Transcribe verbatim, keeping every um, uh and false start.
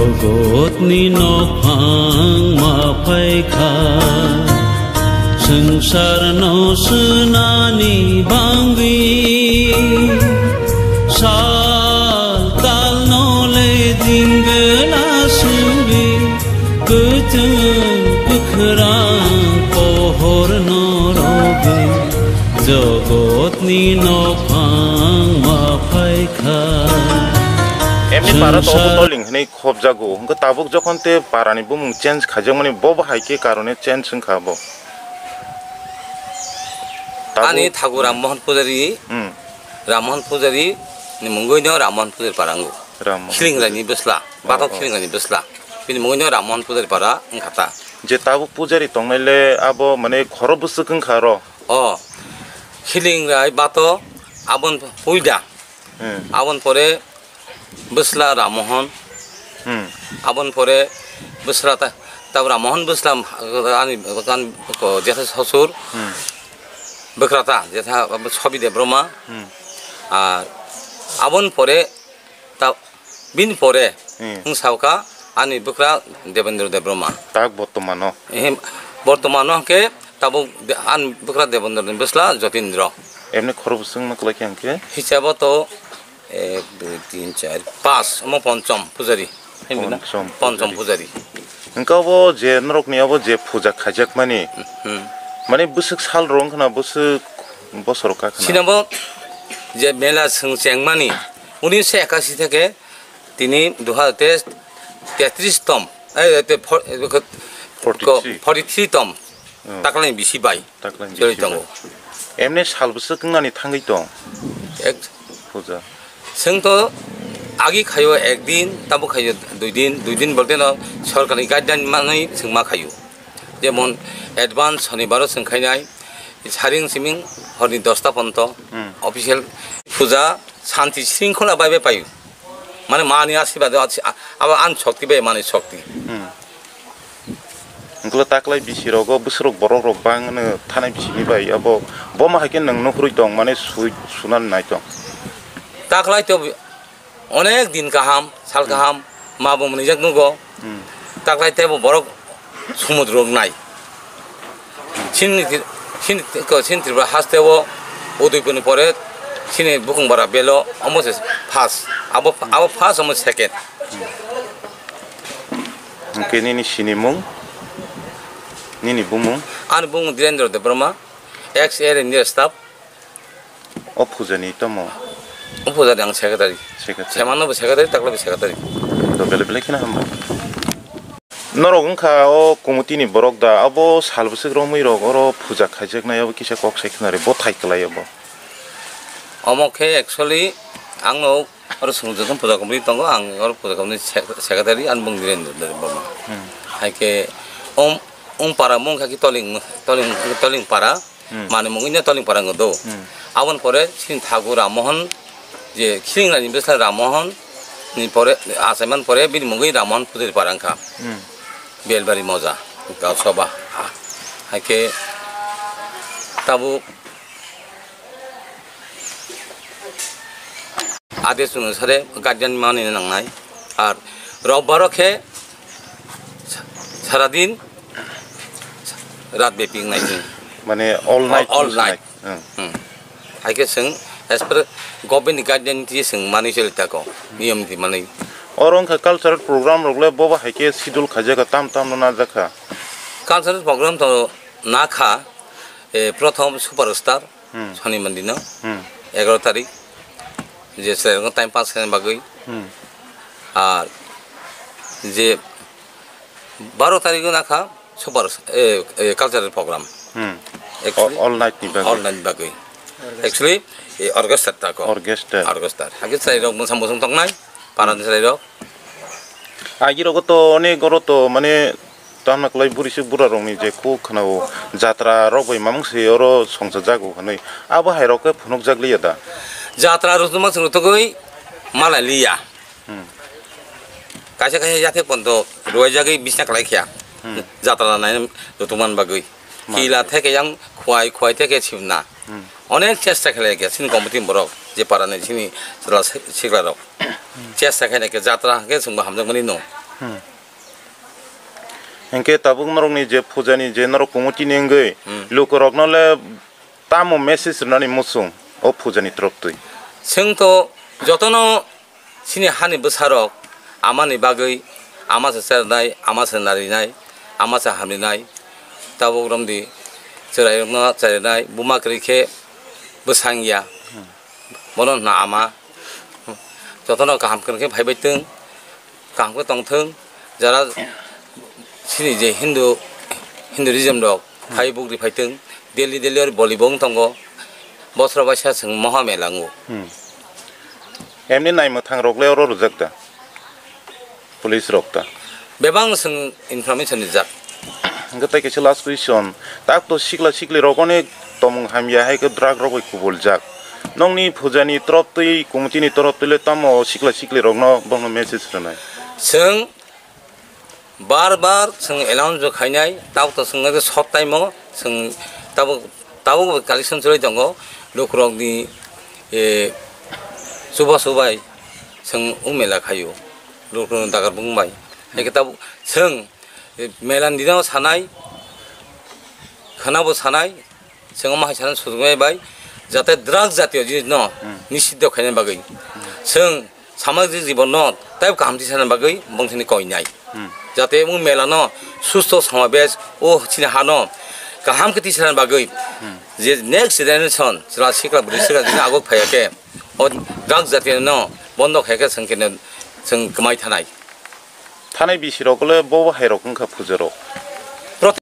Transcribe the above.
Jogotni nokphang ma phaikha, swngcharno swnani bangwi. Sal talno le jingla sungwi, kwchwng kwkhrang pohorno rogwi, jogotni nokphang ma phaikha. Emni para to swngchar- toling hwnwi khobjago. Hwnkhe tabuk jokhon te parani bumung change khaijakmani, bo bahai khe karone change wngkha bo? Tabuk ani thagu Ram Mohan Pujari, hmm, Ram Mohan Pujari ni mungwi no Ram Mohan Pujari para wngo. Ram Mohan Khilingraini Pujari. Bwsla, oh, batok oh. Khilingraini bwsla. Bini mungwi no Ram Mohan Pujari para wngkha ta. Je tabuk pujari tongnai le abo mane khoro bwswk wngkha ro? Oh, Khilingrai bato abon puida. Hmm. Abon pore bwsla Ramohon. Hmm. Abon pore bwsla ta, ta Ramohon bwsla ani kan ko jetha sosur. Hmm. Bwkrata jetha Sobi Debbarma. Hmm. Ar abon pore ta bini pore hmm. Wng sauka ani bwkra Debendra Debbarma. Tak bortomano. Ehem, bortomano hwnkhe tabuk de-, ani bwkra Debendra ni bwsla Jotindra. Emni khorok bwswk wngma kwlai khe hwnkhe? Hisabo to ek, dui, tin, char, panch, omo ponchom pujari. Himdi na? Ponchom Ponchom pujari. Pujari. Hwnkhe obo je norokni obo je puja khaijakmani, hmm. Mane bwswk sal rok wngkhana, bwswk bosor wngkha khana? Sinabo je mela swng chengmani, unisho ekasi theke tini duha te tetris tom, eh, te for-, eh, ko-, forty three. Forty three tom. Hmm. Taklai bisi bai. Taklai choli bisi tongo. Bai. Emne sal bwswk wngnani thangwi tong? Ek puja. Chwng to agi khaio ek din, tabo khaio dui din, dui din bolte no sorkarni guideline manwi chwng ma khaio. Jemon advance sonibaro chwng khainai, saring siming horni dosta ponto, hmm. Official puja santi sringkhola bai bai paio. Mane mani asirwad, abo an shokti bai mani shokti. Hmm. Hwnkhe taklai bisi rogo bwswk rok borok rok bang no thanai bisini bai abo bo ma hai khe nwng nukhurwi tong mane sui sunan nai tong. Taklai to onek din kaham, sal kaham, ma bo mwnwijak nugo. Hmm. Taklai teibo borok sumudrok nai. Chini, chini, chini Tripura haste o Udaipurni pore chini Bukungbara belo omo se first. Abo, abo first, omo second. Hwnkhe nini sinimung, nini bumung? Ani bumung Dhirendra Debbarma, ex Air India staff. O pujani tomo? O pujani ang secretary. Secretary. Semano bo secretary, takla bo secretary. To bele bele kheno hambai. Norok wngkha o committee ni borok da, abo sal bwswk romwi rok oro puja khaijaknai, abo kisa kok sai khna ri, bo thai kwlai abo. Omo khe actually ang no oro swngchar puja committee tongo, ang oro puja committee sec-, secretary, ani bung Dhirendra Debbarma. Hmm. Hai khe om, ong para mung kha ki toling, toling, toling para. Hmm. Mani mungwi no toling para wngkha do. Hmm. Aboni pore chini thagu Ramohon, je khiringrani bwsla Ramohon ni pore, achaiman pore bini mungwi Ramohon Pujari para wngkha. Hmm. Belbari Moja, Gaon Sabha. Hai khe tabuk Ades onusare guardian mani nangnai. Ar robbaro khe saradin rat bepi wngnai chwng. Mane all night. All, all night. Hmm. Hmm. Hai khe chwng as per government ni guardian ni thwi chwng manwi choli tako, niyom ni thwi manwi. Oro wngkha cultural program rok le bobo hai khe schedule khaijak kha, tam tam no najak kha. Cultural program to nakha, eh, prothom superstar, Hmm. Soni mandi no. Hmm. Egaroh tarik. Je chwrairokno time pass khaina bagwi. Hmm. Ar je baro tarik o nakha super, eh, eh, cultural program. Hmm. Actually, all, all night ni bagwi. All night ni bagwi. Actually, eh, orchestra tako. Orchestra. Orchestra. Hakhe chwrairok mwsa mwsung tongnai. Parani chwrairok. Agirok to onek oro to mane Tamo kwlai buri se bura rokni je kok khwnao jatra rok bai mamung se oro songcha jago hwnwi abo hai rok khe phunukjak liya da? Jatra rutuma chwng rutugwi malai liya. Hmm. Kaisa kaisa yathek pondo ruwaijagwi bisna kwlai kha. Hmm. Jatra nai rutuma bagwi. Kila theke yang khwai khwai theke sibna. Hmm. Onek chesta khlai kha chini committee borok je para ni chini chwla sikla rok. Chesta khaina khe jatra hwnkhe chwngbo hamjakmani no. Hmm. Hinkhe tabuk norokni je pujani je norok committee ni wngwi Hmm. lukurokno le tamo message rwnani muchung o pujani toroktwi? Chwng to jotono chini hani bwsarok amani bagwi ama se chernai, ama se narinai, ama se hamrinai, tabuk romdi chwrairokno charinai, buma kwrwi khe bwsang ya. Hmm. Bono hwna ama. Jotono kaham kwrwng khe phaibai twng, kaham khe tongthwng, jara chini je Hindu, Hinduism rok phai bugri phai twng, daily daily oro boli bo wng tongo, bosro baisa chwng moha mela wngo. Hmm. Emni naimwthang rok le oro rwjak da? Police rok ta. Bebak chwng information rijak. Hwnkhe tei kaisa last question, tak to sikla sikli rok onek tomung hamya hai khe drug rok bai kubuljak. Nokni pujani torop twi, committee ni torop twi le tamo sikla sikli rokno bono message rwnai? Chwng bar bar chwng announce bo khainai, tak to chwng nai sok taimo chwng tabuk, tabuk collection chwlai tongo, lukurokni, eh, chubachu bai chwng o mela khaio, lukurokni dagar bung bai. Hai khe tabuk chwng, eh, mela ni dino sanai, khwnabo sanai, chwng omo hai sana sujuknai bai, jate drug jatiyo jinis no Hmm. nishiddo khaina bagwi. Hmm. Chwng samajik jibon no tei kaham tisana bagwi bongthani koinai. Hmm. Jate omo mela no susto samabesh o chini ha no kaham khe tisana bagwi Hmm. je next generation chwla sikla bwrwi sikla jini aguk phaiya khe o drug jatiyo no bondo khaikhe chwng khe no chwng kwmai thanai. Thanai bisi rok le bo hai rok wngkha puja rok.